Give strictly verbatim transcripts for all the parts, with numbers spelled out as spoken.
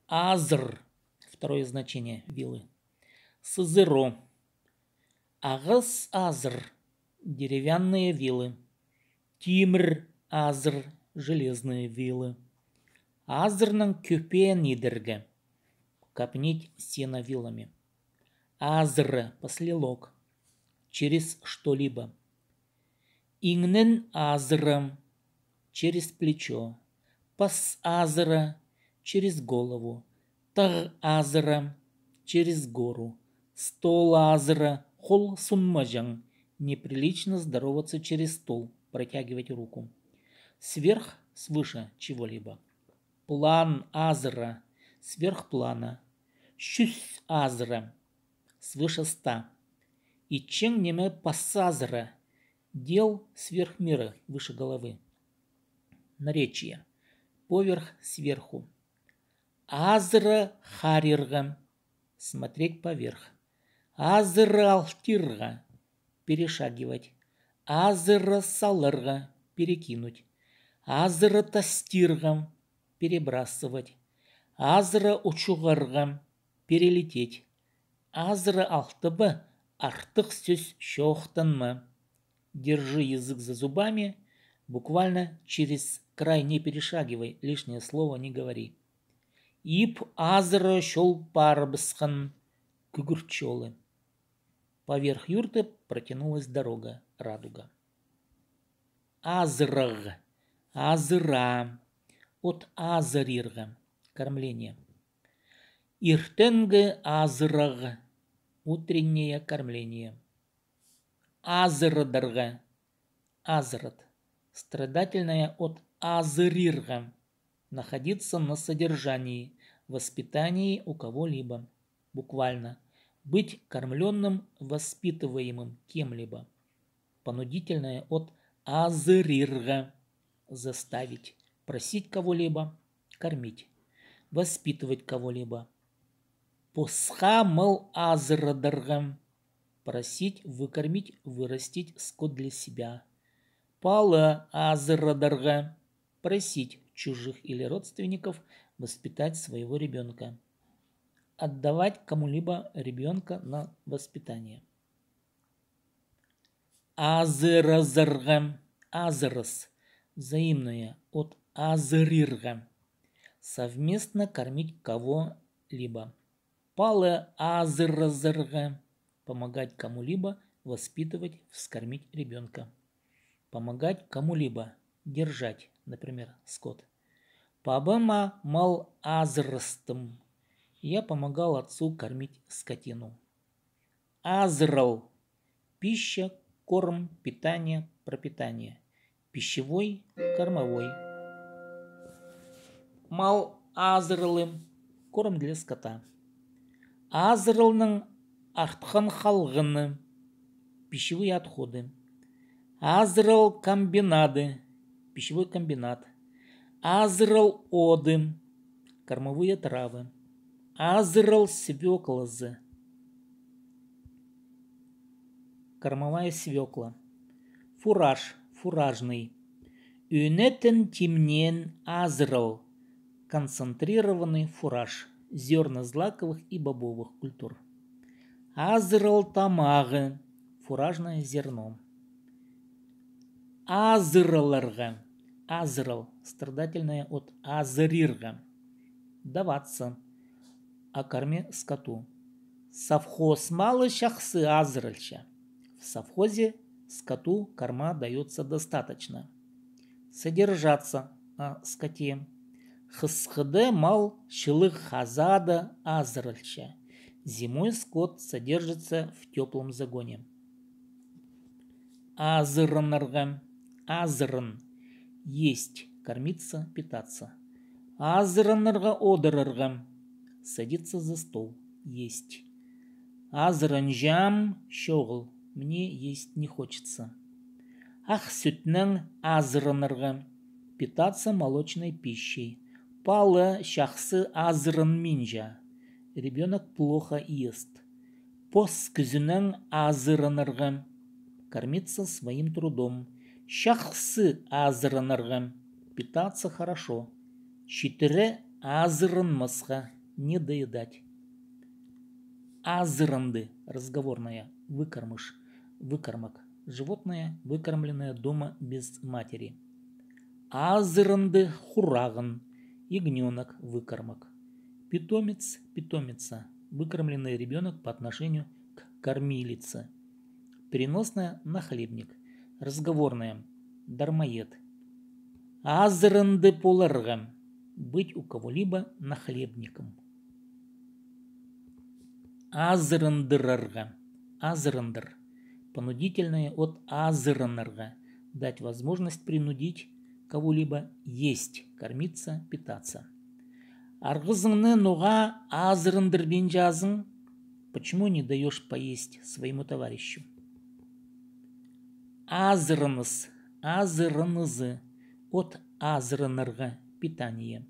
Азыр. Второе значение вилы. Сызыро. Ағас азыр. Деревянные вилы. Тимір азыр. Железные вилы. Азырның кӧпеен идерге. Копнить сено вилами. Азыра, послелог. Через что-либо. Иңнен азыра, через плечо. Пас азыра, через голову. Тағ азыра, через гору. Стол азыра, хол сунмаҷаң. Неприлично здороваться через стол, протягивать руку. Сверх, свыше чего-либо. План азыра, сверх плана. Чӱс азыра, свыше ста. Итчең ниме пас азыра, дел сверх меры, выше головы. Наречие. Поверх, сверху. Азыра харирға, смотреть поверх. Азыра алтирға, перешагивать. Азыра саларға, перекинуть. Азыра тастирға, перебрасывать. Азыра учуғарға, перелететь. Азыра алтыба, артых сӧс чоохтанма. Держи язык за зубами, буквально через край не перешагивай, лишнее слово не говори. Ип азыра чол парыбысхан, кӱгӱрт чолы. Поверх юрты протянулась дорога, радуга. Азырағ, азыра, от азырирға, кормление. Иртенгі азырағ, утреннее кормление. Азырадарға, азырат, страдательное от азырирға, находиться на содержании, воспитании у кого-либо. Буквально. Быть кормлённым, воспитываемым кем-либо. Понудительное от азырирға, заставить. Просить кого-либо, кормить. Воспитывать кого-либо. Посха мал азырадарға. Просить выкормить, вырастить скот для себя. Пала азырадарға. Просить чужих или родственников воспитать своего ребёнка. Отдавать кому-либо ребёнка на воспитание. Азыразарға, азырас, взаимное, от азырирға. Совместно кормить кого-либо. Пала азыразарға, помогать кому-либо воспитывать, вскормить ребёнка. Помогать кому-либо держать, например, скот. Пабама мал азырастым. Я помогал отцу кормить скотину. Азырал. Пища, корм, питание, пропитание. Пищевой, кормовой. Мал азыралы. Корм для скота. Азыралның артхан халғаны. Пищевые отходы. Азырал комбинады. Пищевой комбинат. Азырал оды. Кормовые травы. Азырал свёклазы. Кормовая свёкла. Фураж, фуражный. Ӧнетін тимнеен азырал. Концентрированный фураж зёрнозлаковых и бобовых культур. Азырал тамағы. Фуражное зерно. Азыраларға. Азырал. Страдательное от азырирға. Даваться. О корме скоту. Совхоз малы чахсы азыралча. В совхозе скоту корма даётся достаточно. Содержаться. О скоте. Хысхыда мал чылығ хазада азыралча. Зимой скот содержится в тёплом загоне. Азыранарға. Азыран. Есть, кормиться, питаться. Азыранарға одырарға. Садиться за стол. Есть. Азыранҷаам чоғыл. Мне есть не хочется. Ах сӱтнең азыранарға. Питаться молочной пищей. Пала чахсы азыранминча. Ребёнок плохо ест. Пос кӱзінең азыранарға. Кормиться своим трудом. Чахсы азыранарға. Питаться хорошо. Читіре азыранмасха. недоедать. Азырынды, разговорная, выкормыш, выкормок, животное, выкормленное дома без матери. Азырынды хурағын, ягнёнок, выкормок. Питомец, питомица, выкормленный ребёнок по отношению к кормилице. Переносная, нахлебник, разговорная, дармоед. Азырынды поларға, быть у кого-либо нахлебником. Азырындырарға, азырындыр, понудительное от азырынарға, дать возможность принудить кого-либо есть, кормиться, питаться. Арғызыңны ноға азырындырбинчазың? Почему не даёшь поесть своему товарищу? Азырыныс, азырынызы, от азырынарға, питание.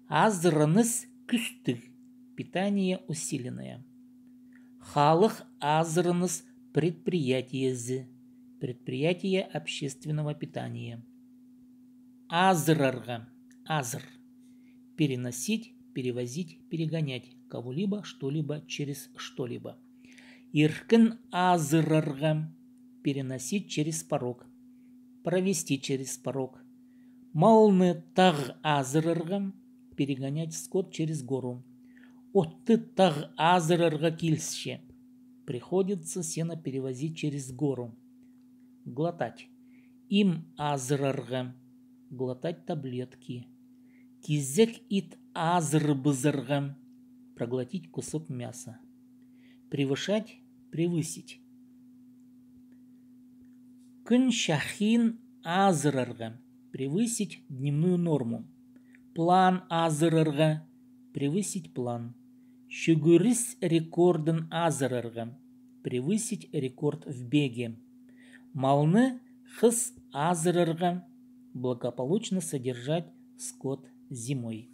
Азырыныс кӱстіг, питание усиленное. Халых азырыныс предприятиезі, предприятие общественного питания. Азырарға, азыр. Переносить, перевозить, перегонять кого-либо, что-либо через что-либо. Иркін азырарға, переносить через порог, провести через порог. Малны тағ азырарға, перегонять скот через гору. Отты тағ азырарға килісче, приходится сено перевозить через гору. Глотать. Им азырарға, глотать таблетки. Кизек ит азырыбызарға, проглотить кусок мяса. Превышать, превысить. Кӱн чахиин азырарға, превысить дневную норму. План азырарға, превысить план. Чӱгӱріс рекордын азырарға, превысить рекорд в беге. Малны хыс азырарға, благополучно содержать скот зимой.